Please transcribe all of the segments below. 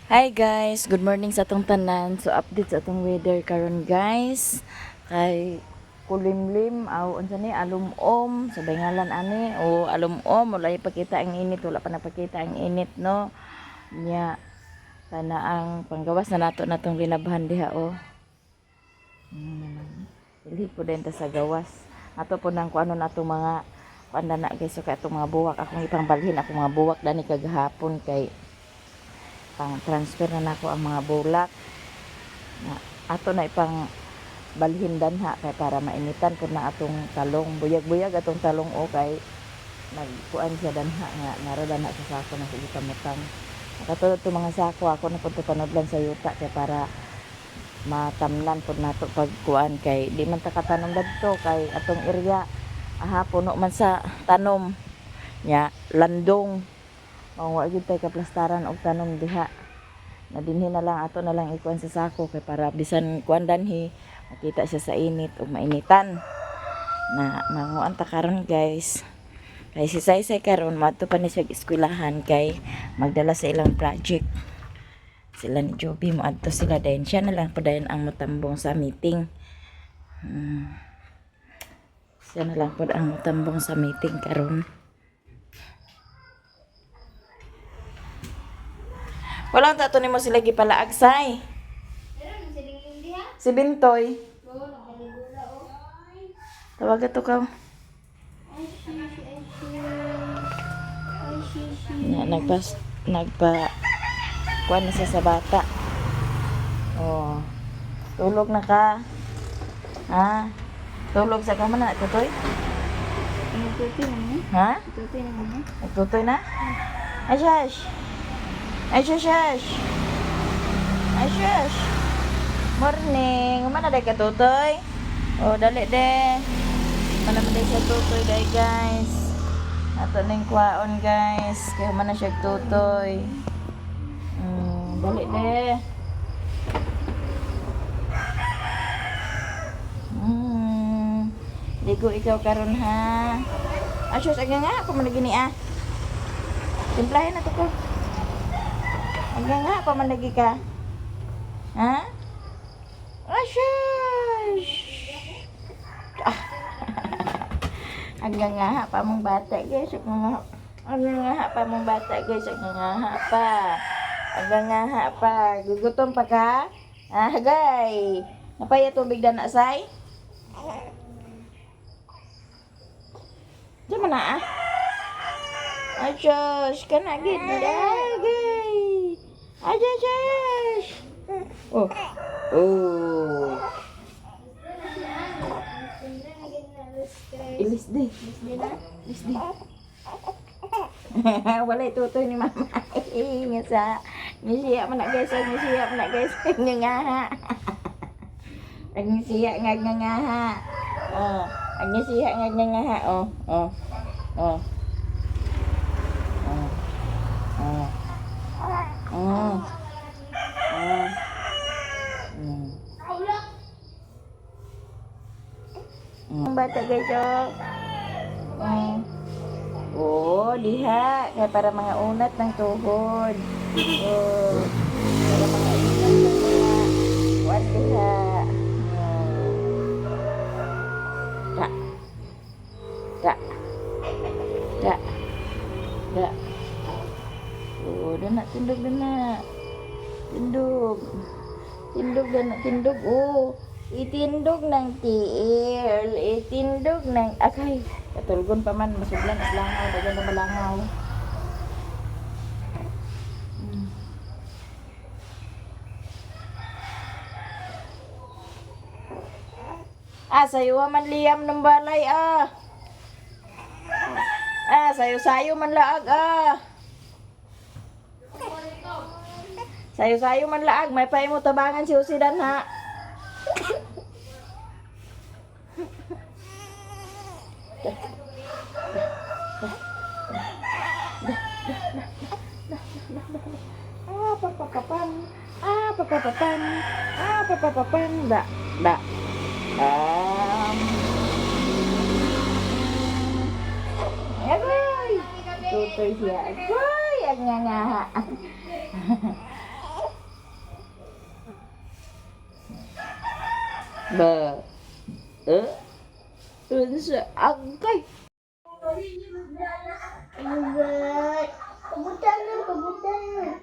Hi guys, good morning sa atong tanan. So update sa atong weather karon, guys. Kay kulimlim aw unsa ni, alum-om sabay ngalan ani o alum-om, wala ipakita ang init, wala pa napakita ang init, no. Nya kana ang panggawas na nato na tong linabhan diha oh. Dili po din ta sa gawas. Ato po nang kuano na atong mga kuan na guys, so kay atong mga buwak, akong ipangbalhin akong mga buwak dani kagahapon kay pang transfer na nako ang mga bulak na ato na ipang balhin danha kay para mainitan pud na atong talong. Buyag-buyag atong talong o kay nagkuan siya danha nga naro danha sa sako na sige pamutang. Nakatulad to mga sako, ako na pud to panudlan sa yuta kay para matamnan pud nato pag kuan kay di man ta katanom dadto kay atong area aha puno man sa tanom nya landong. Mao wa gyud tay kaplastaran og tanom diha na dinhi na lang ato na lang ikuan sa sako kay para bisan kuan danhi makita siya sa init ug mainitan na. Manguan ta karon, guys, kay si Saysay karon moadto pa ni siya eskwelahan kay magdala sa ilang project. Sila ni Joby moadto sila dayon, siya na lang po dayon ang motambong sa meeting. Siya na lang po ang motambong sa meeting karon. Wala ta to nimo sila gipalaag, Say. Meron siling diha. Si Bintoy. Oo, nagbaligula oh. Tawagan to ka. Ay, shish, ay, shish. Ay, shish. Nga, nagpa kuan na siya sa bata. Oh. Tulog na ka. Ha? Tulog sa kama na tutoy? Nagtutoy na mo? Ha? Nagtutoy na mo? Nagtutoy na? Ay, shush! Ay, shush, shush! Ay, shush! Morning! Umana day ka, tutoy? Oh, dali de. Umana man day siya tutoy day, guys. Ato ning kwaon, guys. Kaya umana siya tutoy. Dali de. Ligo ikaw karon ha. Ah, shush, aga nga. Ako man lagi ni ah. Timplahin na to ko. Aga nga, pamanlagi ka. Ha? Ah, shush! Ah. Aga nga pa mong bata, guys. Aga nga. Aga nga pa mong bata, guys. Aga nga pa. Aga nga pa. Gugutom pa ka? Ah, gay. Napaya tubig na na, say? Diyan mo na, ah. Ay, shush. Kana, gid. Agay. Ay, shush. Oh. Oh. Ilis di. Ilis di. Wala itutoy ni mama. Nga sa ngisiya man na, guys. Ngisiya man na, guys. Nga nga. Ang ngisiya nga nga nga. Oh, ang ngisiya nga nga nga. Oh, oh. Oh. Oh. Oh. Oh. Oh. Ang bata, guys, oh. Oh, diha. Kaya para mga unat ng tuhod. Oh. Para mga unat ng mga kuwan diha. Oh. Da. Da. Da. Da. Oh, doon na, tindog doon na. Tindog. Tindog doon na, tindog. Oh. Itindog ng tiil. Itindog ng... Akay, katulgon pa man. Masuglan at langaw. Dagan na malangaw. Ah, sayo man Liam ng balay ah. Ah, sayo-sayo man laag ah. Sayo-sayo man laag, may pay mo tabangan si Usidan ha. Ah, papapapan. Ah, papapapan. Ah, papapapan. Da, da. Agoy! Tutoy siya. Agoy! Ang nga nga. Ba. Eh? Unsa agay? Agay. Pabutan na, pabutan na.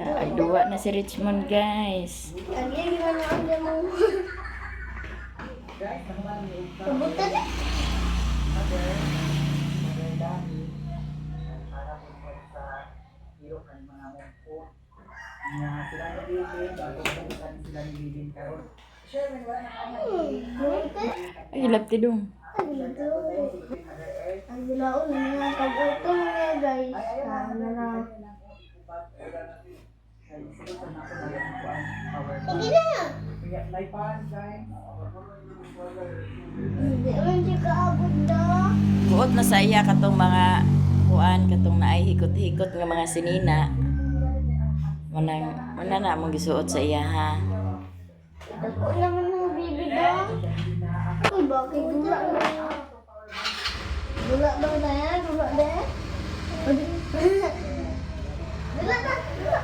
Ay, duwa na si Richmond, guys. Agay, gimana ang damo? Pabutan na. Ay, lapti dong. Ang gilaon na nga pag-utong niya, guys. Ano na. Sige na. Hindi man siya kaabot na. Buot na sa iya katong mga kuan, katong naay hikot-hikot nga mga sinina. Manang mana na among gisuot sa iya, ha. Dako naman ng baby daw. Uy, bakit dula na? Dula daw na yan? Dula na yan? Dula na! Dula!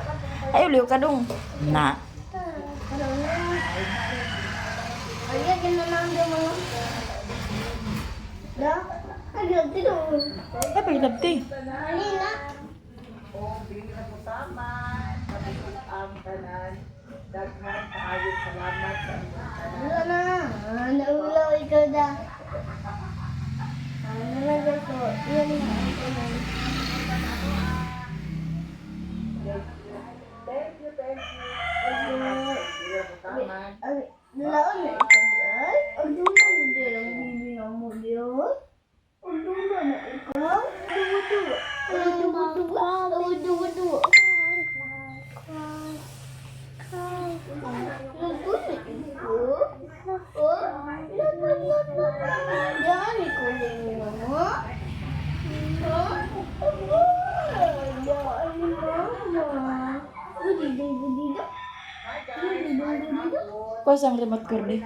Ay, uliw ka dong. Na. Ano na? Ay, ganun na ang damo. Da? Ay, grabe daw. Ay, paglabti. Kanina. Wala na. Ah, naulaw ikaw da. Ano na ko? Yan na. Ito na. Ay, dalaon na ikaw di ay. Ang dula na di ang bibi na mo di ay. Ang dula na ikaw. Duwa duwa. Ang duwa duwa. Ang duwa duwa. Naguna ikaw? Oh, la la la la la. Yan ikaw na yung mama. Ha? Aba, yan ni mama. Gudi di gudi da. Gudi di gudi da. Kuha ang remote cord eh.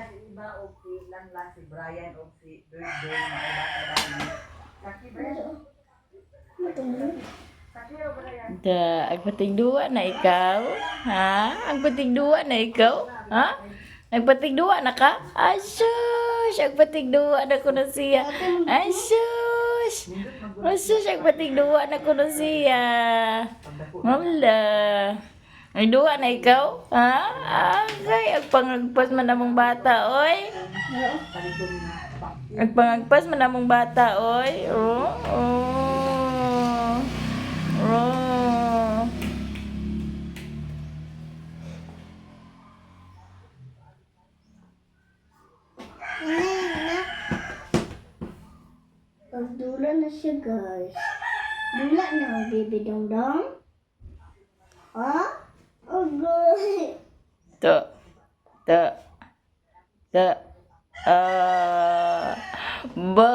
Da, agpatigduwa na ikaw? Ha? Agpatigduwa na ikaw? Ha? Agpatigduwa na ka? Asus! Agpatigduwa na ko na siya. Asus! Asus, agpatigduwa na ko na siya. Wala. Ay, duwa na ikaw? Ha? Agay, agpangagpas man among bata, oy. Agpangagpas man among bata, oy. Oh, oh. Oh. Nina. Pagdula na siya, guys. Dula na ang baby dongdong. Ha? Agay. To. To. To. Ah. Ba.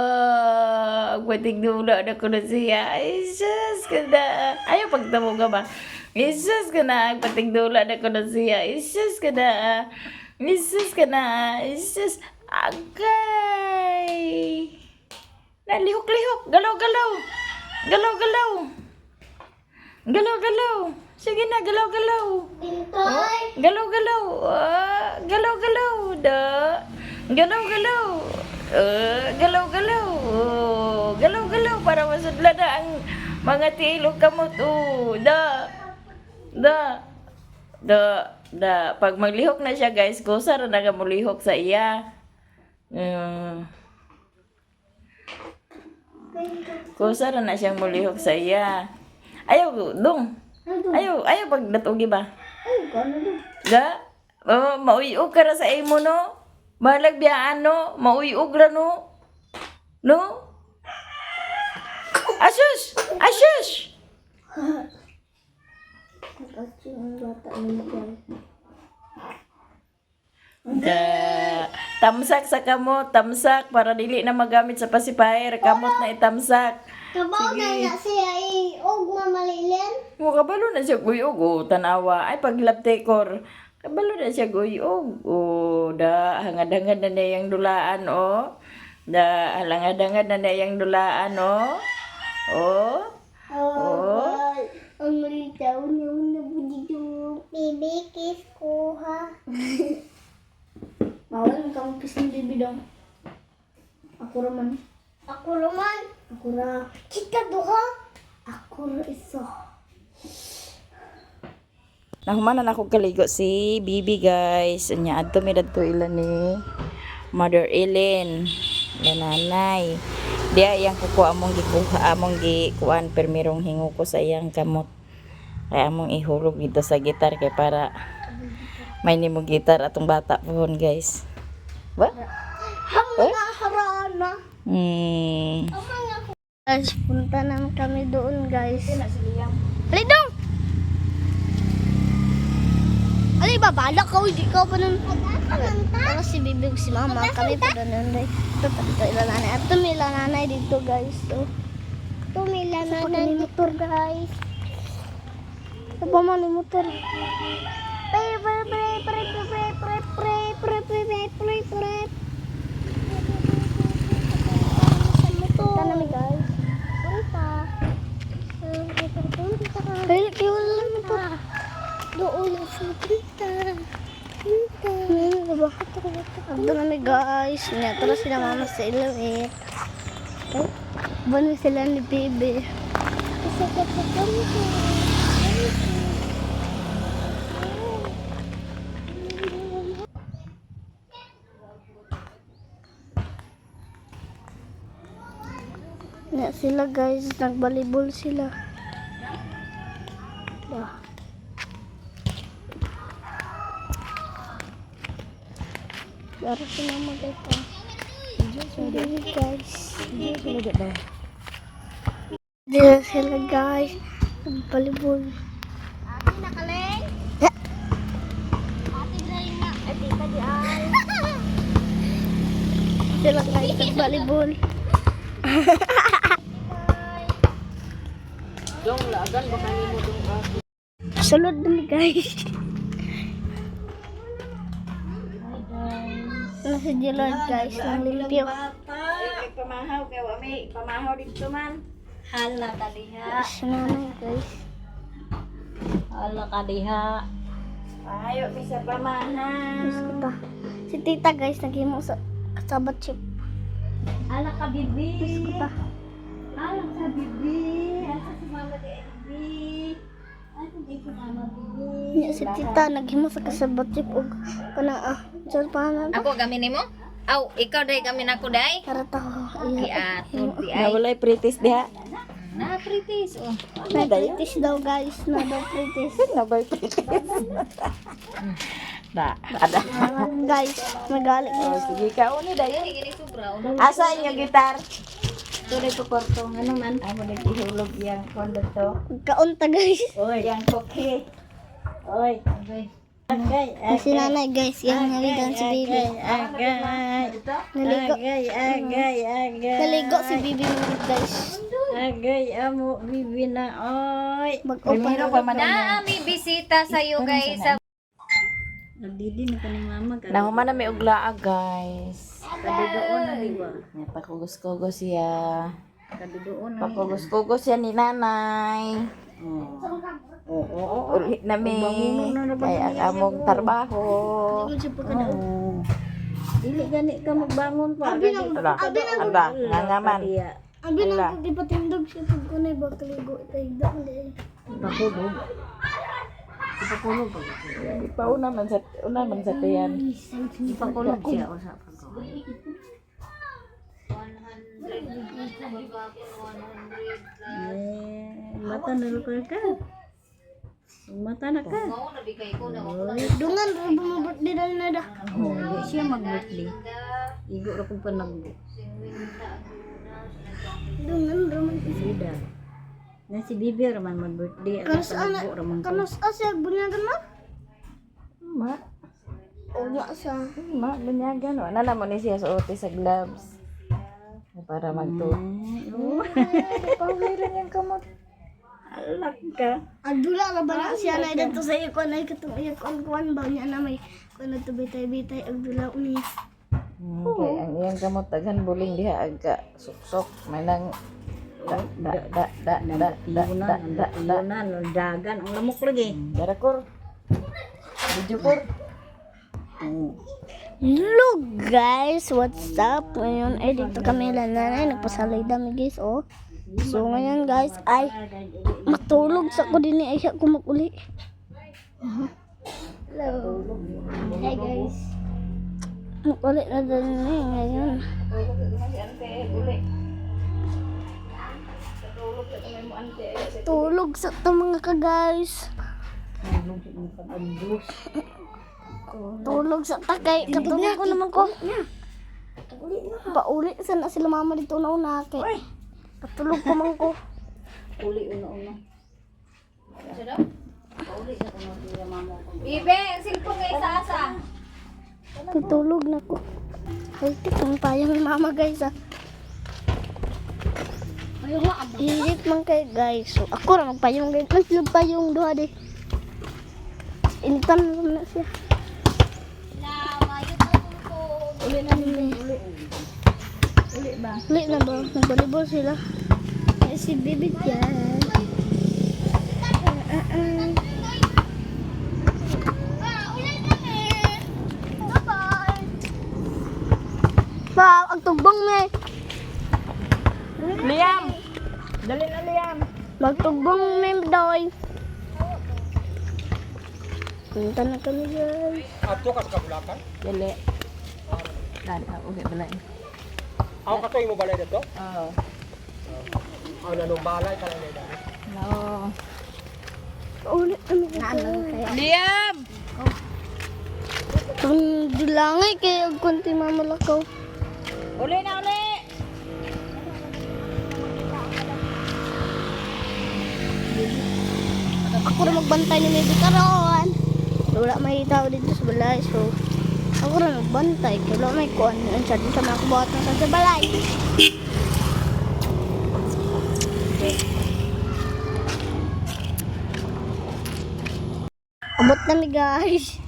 Agpatigdula na ko na siya. Ay, sus ka na. Ayaw pagtamo ka ba? Isus ka na. Agpatigdula na ko na siya. Isus ka na. Isus ka na. Isus. Agay. Nalihok-lihok. Galaw-galaw. Galaw-galaw. Galaw-galaw. Sige na, galaw-galaw. Bintay. Galaw, galaw. Ah, galaw, galaw. Da. Galaw, galaw. Ah, galaw, galaw. Oh, galaw, galaw. Para masudla na ang mga tilog kamot. Oh, da. Da. Da. Da. Pag maglihok na siya, guys, kusa ra na ka mulihok sa iya. Kusa ra na siyang mulihok sa iya. Ayaw, dong. Ayaw, ayaw pag natugi ba? Ay, kano dong? Ga? Oh, mauyog ka ra sa imo, no? Balag biyaan, no? Mauyog ra, no? No? Asus! Asus! Nag-atsi ang bata niya, guys. Da, tamsak sa kamot, tamsak para dili na magamit sa pacifier, kamot na itamsak. Kabaw na na siya eh. Og mamalilin. Mo kabalo na siya guyog, oh, tanawa. Ay paglapte kor. Kabalo na siya guyog. Oh, da hangad-hangad na niyang dulaan, oh. Da alangad-angad na na iyang dulaan, oh. Oh. Oh. Ang litaw na na dito. Bibi, kiss ko ha. Bawal kang kiss ng baby daw. Ako raman. Ako raman. Ako ra. Kita duha. Ako ra isa. Nahuman na ako kaligo si Bibi, guys. Anya adto mi dadto ila ni Mother Ellen. Ila nanay. Diya iyang kuko among gikuha among gikuan permirong hinguko sa iyang kamot. Kaya among ihulog dito sa gitar kay para may nimo gitar atong bata pohon, guys. Ba? Hamna harana. Guys, punta naman kami doon, guys. Halidong! Ali, babala ka. Hindi ka pa nun. Tapos si Bibi ug si Mama. Kami pa doon nun. Ito pa dito ila nanay. At tumila nanay dito, guys. So, Tumila sa na pa kami motor. guys. Sa pa man ni motor. Pre pre pre pre pre pre pre pre pre pre pre pre. Punta namin, guys. Punta. Punta. Ay, kaya wala lang motor. Doon sa punta. Punta. Ano ba? Ando namin, guys. Nga, tara sila mama sa ilaw eh. Buwan sila ni Bibi. Isa ka pa punta. Nga sila, guys, nagbalibol sila. Bah. Dara si mama, guys. Oh. Hindi, guys. Dito sila, guys. Nagbalibol. Ate nakaleng. Eh. Ate dali na. Ate pa di ay. Sila, guys, nagbalibol. Sulod na, guys. Nasa Gilard, guys, ng limpyo. Pamahaw kay wa may pamahaw dito man. Hala ka diha. Sa nanay, guys. Hala ka diha. Pahayo mi sa pamahaw. Diyos ko ta. Si tita, guys, naghimo sa kasabat chip. Hala ka bibi. Diyos ko ta. Hala ka bibi. Asa si mama di bibi. Asa di si mama bibi. Nya si tita naghimo sa kasabat chip og kana ah. Sa pangalan. Ako kami nimo? Aw, ikaw day kami nako day. Tara ta. Di aton di ay. Nawalay pritis diha. Na pritis oh. Na pritis daw, guys, na daw pritis. Nabay pritis. Da, ada. Guys, magalit. Oh, sige ka uni dayon. Gini sobra oh. Asa inyo gitar? Tuloy ko kwarto ano man. Amo nagihulog yang kondo to. Kaunta, guys. Oy, yang koke. Oy. Na si nanay, guys, yang naligan si baby. Agay. Naligo. Agay, agay, agay. Naligo si baby mga guys. Agay amo bibi na oy. Mag-open Primero pa man. Na may bisita sa iyo guys. Sa Nagdidi na ka ni mama ka. Nahuman na may uglaag, guys. Kadudoon na di ba? Nga pakugos-kugos siya. Kadudoon na. Pakugos-kugos siya ni nanay. Oo. Oo, oo. Ulit na mi. Kay ang among trabaho. Oo. Dili gani ka magbangon pa. Abi nang Ala, abi nang ala, ngangaman. Diya. abi nang ipatindog siya pag kunay ba kaligo itay da kundi. Pakulog. Ipakulog pa. Pauna man sa una man sa tiyan. Ipakulog siya o sa pagkaw. Eh, mata na lugar ka. Mata na ka. mao na bigay ko na Dungan ra ba mo birthday dal na da. Oh, di siya mag-birthday. Igo ra kong panagbo. Dungan ra man. Sida. Na si Bibi ra man mag-birthday. Ang Kanos ana panagbo ra man ko. kanos asa bunyagan ma? Ma, O wa sa. ma bunyagan wala na mo ni siya suote sa gloves. Para magtu. Oh, Pawiran yung kamot. alak ka. Adula ra ba na siya na dito sa iyo kunay katong iya kuan kuan ba niya na may kuan to bitay bitay agdula unya. Okay, ang iyang kamot daghan buling diha agka suksok may nang da da da da da da da da da. Nan, dagan ang lamok lagi. Dara kor. Video kor. Hello guys, what's up? Ngayon ay dito kami lang nanay, nagpasalay dami guys, oh. So ngayon guys ay matulog sa ko din ay siya kumukuli. Hello. Hi guys. Maguli na din eh, ngayon. Tulog sa to mga ka guys. Tulog sa takay. Katulog ko naman ko. Pauli sa na sila mama dito na una kay. Katulog ko man ko. Uli una-una. Bibe, ang cellphone kay sa asa. Tutulog na ko. Ay, itong payong ni mama guys ah. Init man kay guys. So, ako ra magpayong guys. Mas sila payong duha di. Initan na siya. Uli na nila. Uli. Uli ba? Uli na ba? Nag-volleyball sila. Ay, si Bibi dyan. Ah, ah, ah. Bye-bye. Wow, ang tugbong me. Liam. Dali na Liam. Magtugbong me doy. Punta na kami guys. Dali. Dali ah, uli balay. Ako ka to imo balay dito? Oo. Ako na nung balay ka lang dito. No. Uli kami guys. Liam. Itong dulangay kay og konti mamalakaw. Uli na uli. Ako ra magbantay ni Maybe karon. Wala may tao dito sa balay so ako ra magbantay kay wala may kuan unsa din sa mga kubuhat ng sa balay. Abot na mi guys.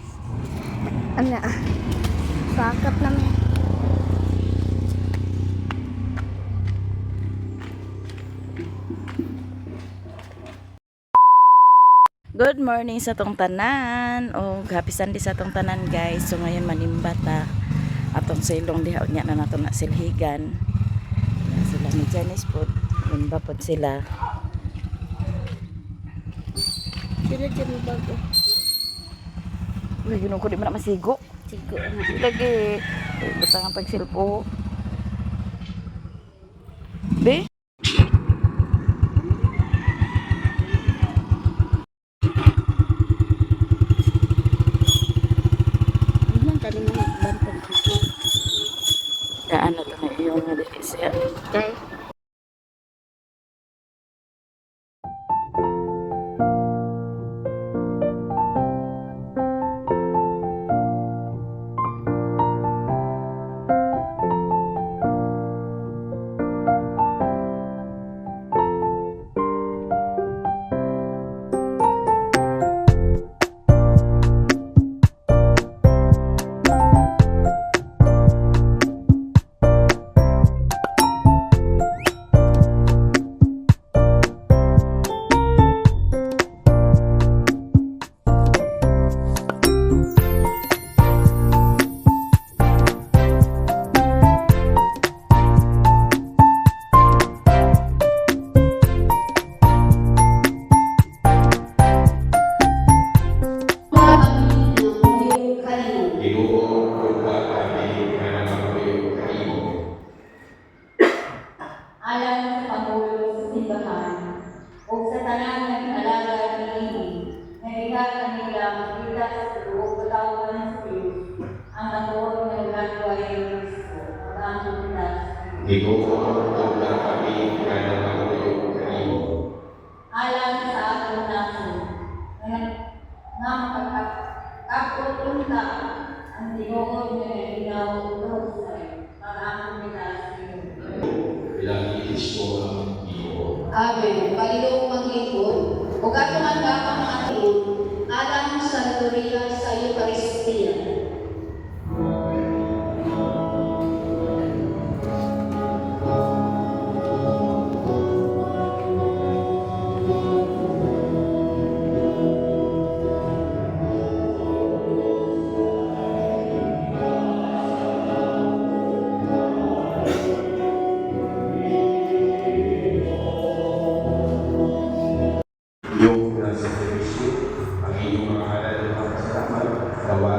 Ana. Sakap na mi. Good morning sa tong tanan. O happy Sunday sa tong tanan guys. So ngayon manimba ta atong silong diha unya na nato na silhigan. Yan sila ni Janice pod. Nimba pod sila. Sila dyan bago. Uy, ginoo ko di man na masigo. Sigo na. Lagi. Butang ang pagsilpo. Be? Ano tali mo bantay. Daan na to na iyo nga dili siya. Okay. Ginoo ug kami nga nagapuyo kanimo. Alang sa Pangulo sa simbahan o sa tanan nga alagad niini nga diha kanila makita sa tibuok katawhan sa Dios ang matuod nga ginagawa ni Kristo ang among litas. Ginoo ug kami nga nagapuyo kanimo. Alang sa atong nasod nga nga makakapot unta ang tinuod nga ginawa ug ang among litas. Bilang ni Kristo ang Ginoo. Amen. Panginoong maglingkod, ug atong ang mga tiil, alang sa gloria sa Eucharistia.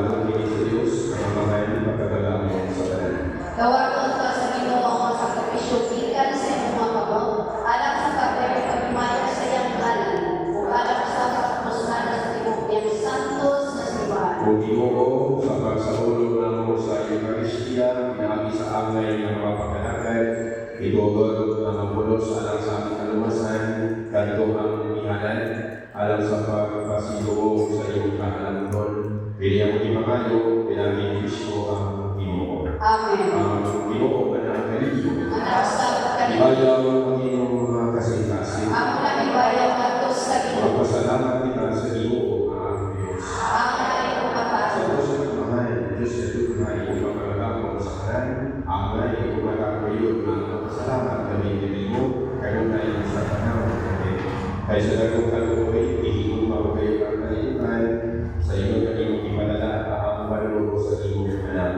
Pagdalon kini sa Dios, ang Amahan, makagagahom sa tanan. Tawagon ka sa Ginoo ang mga sakripisyo gikan sa imong mga kamot, alang sa pagdayeg paghimayo sa iyang ngalan, ug alang sa pagpusnana sa tibuok niyang santos na simbahan. O Ginoo, sa pagsaulog namo sa Eucharistia, pinaagi sa angay ng mga pagkalakad, itugod ang mga pulos alang sa aming kaluwasan, kadto ang ihanan, alang sa pagpasiluo sa iyong kahalangon. Pili ang ipangayo, pinaagi ni Kristo ang Ginoo. Amen. Ang Ginoo man ang kaniyo. Anak sa kanila, Ibayaw ang inyong mga kasing-kasing. amo na ibayaw ngadto sa Ginoo. Magpasalamat kita sa Ginoo ang aming Diyos. Amo na imong Sa mata. Diyos ang Amahan, Diyos na tunay, ipagkalagamo sa kanan, angay, ipagkakayo ng pasalamat kami kanimo, kanunay sa panahon kami. Kay sa dagong kaluoy, ihiumaw kayo ang kalibutan, sa inyo kanimong ipadala ang manunugo sa imong anak.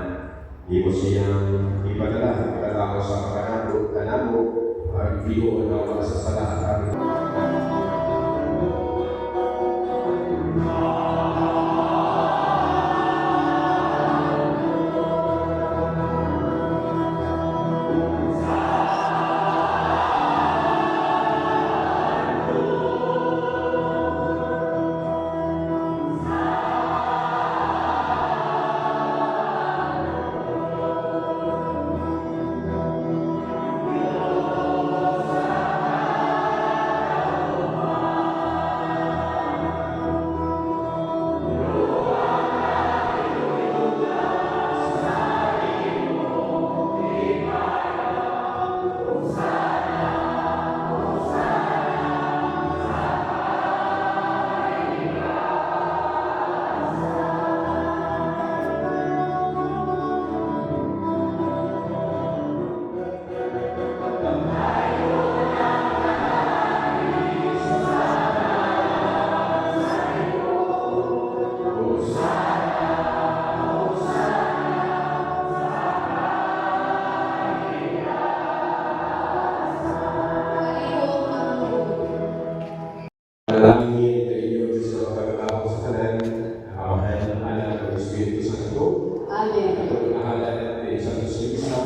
Imo siyang ipadala, pagkatao sa kanamo, kanamo, ang bigo na wala sa sala at Panalangin sa inyo, Diyos na makakatao sa tanan, ang Amahan, ang Anak, ang Espiritu Santo. Amen. Ito ang nahalan natin sa Kristo,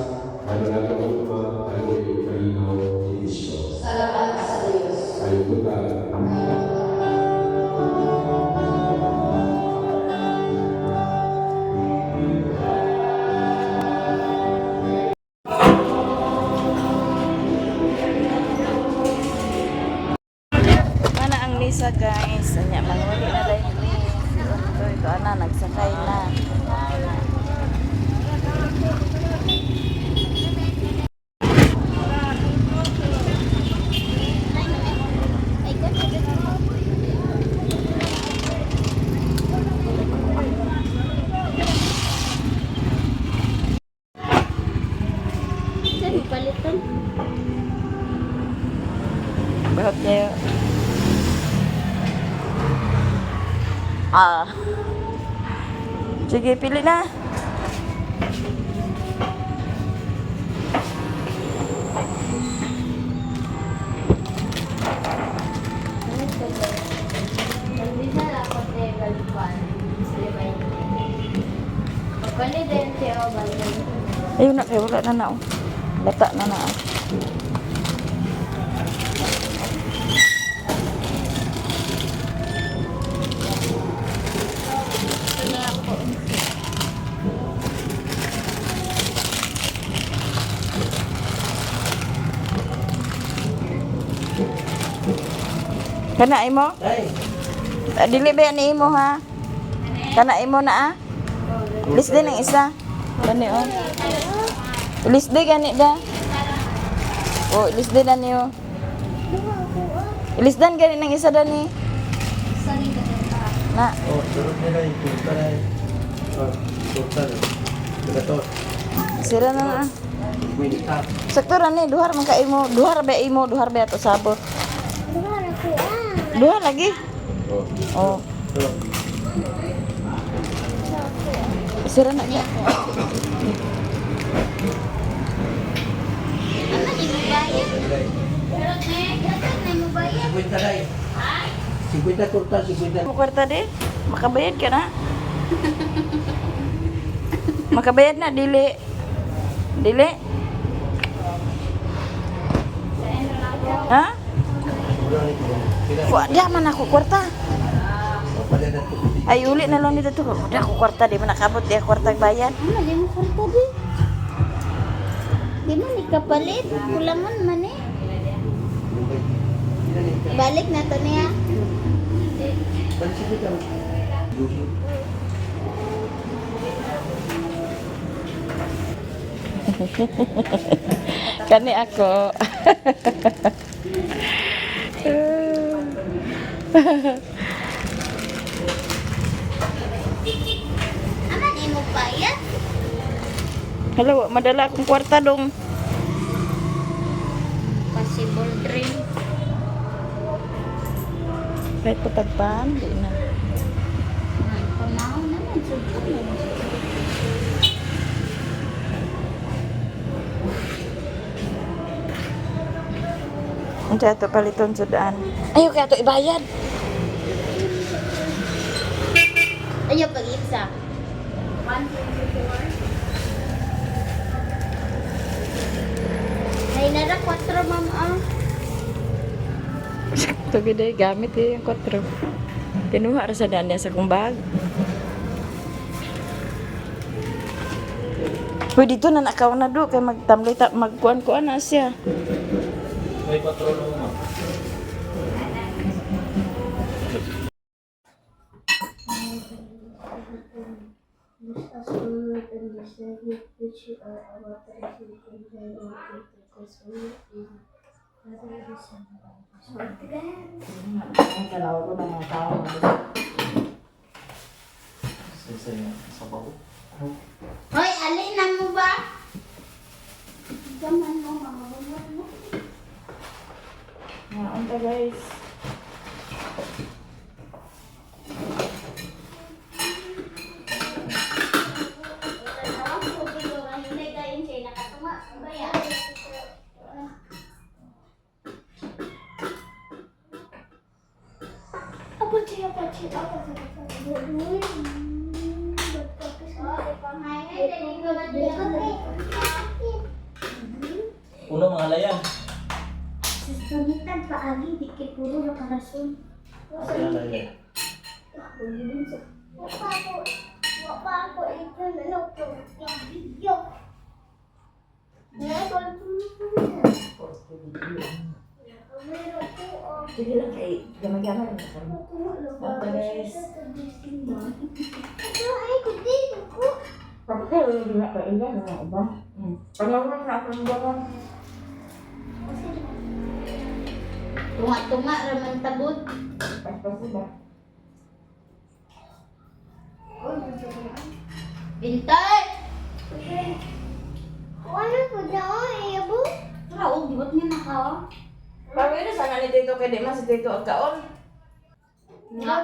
mananato ang mga kaluoy ug kalinaw ni Kristo. Salamat sa Diyos. Ayaw ko tayo. Mana ang Lisa guys. Anya manguli na dahil ni si Undoy to ana nagsakay na. Saan palitan? Bahot kayo. Ah. Sige, pili na. Ayun na kayo, wala na na. Oh. Bata na na. Oh. Kana imo? Ah, dili ba yan imo ha? Kana imo na ah? List din ang isa. Gani oh. List din gani da. Oh, list din na niyo. List dan gani ng isa dani. Na. Oh, sunod nila yung total ay. Oh, total. Total. Sira na na. Minta. Sakto ra ni duha ra man ka imo, duha ra ba imo, duha ra ba ato sabot. Duha lagi. Oh. Sira na niya. 50 day. 50 total, 50. Mo kwarta de. Makabayad ka na. Makabayad na dili. Dili. Ha? Wa di man ako kwarta. Ay uli na lang nito to. Wala ako kwarta di man nakabot di ako kwarta bayad. Ano, di mo kwarta di. Di mo ni kapalit. Kulangon man eh. Balik na to niya. Kani ako. Aman imo bayad? Hello, madala akong kwarta dong. Possible dream. Kahit patagpan, di na. Pamahaw naman. Sugpo mo. Unsa ato paliton sudaan? Ayo kaya to ibayad. Ayaw pag-itsa. 1, 2, 3, 4. Ay, nara 4, ma'am, ah. Tugid ay gamit eh yung kwatro. Kinuha ra sa daan niya sa kong bag. Uy, dito na nakaw na do kay magtamlay ta magkuan-kuan na siya. May patrol mo ma'am. Ang kalaw ko ng mga tao. Sa sabaw. Hoy, alin na mo ba? Gaman mo, mga buwan mo. Naunta guys. Uno mga layan. Sumitan paagi, di kay puro na karason. Ayan, layan. Sige lang kay gamay-gamay. Naunta guys. Kapag kayo na pa ilan mga uba. Pangawang na akong gawang. Tunga-tunga raman tabot. Paspaso ba? Bintay! Ano po daw, ibo? Tara, oh, giwat niya na ka. Pawin na sana ni Tito kay di man si Tito ang kaon. Nga.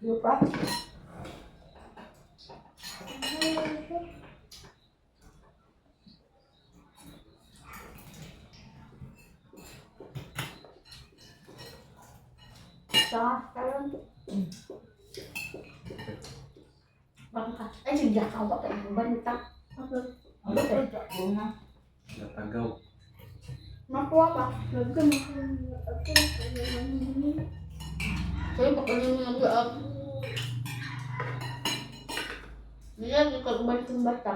Lupa. Bangka. Ay, sige ka ba kay banta. Natagaw. Makuha ka. Sa'yo, baka nyo mag-up. Lagi ko balik ng bata.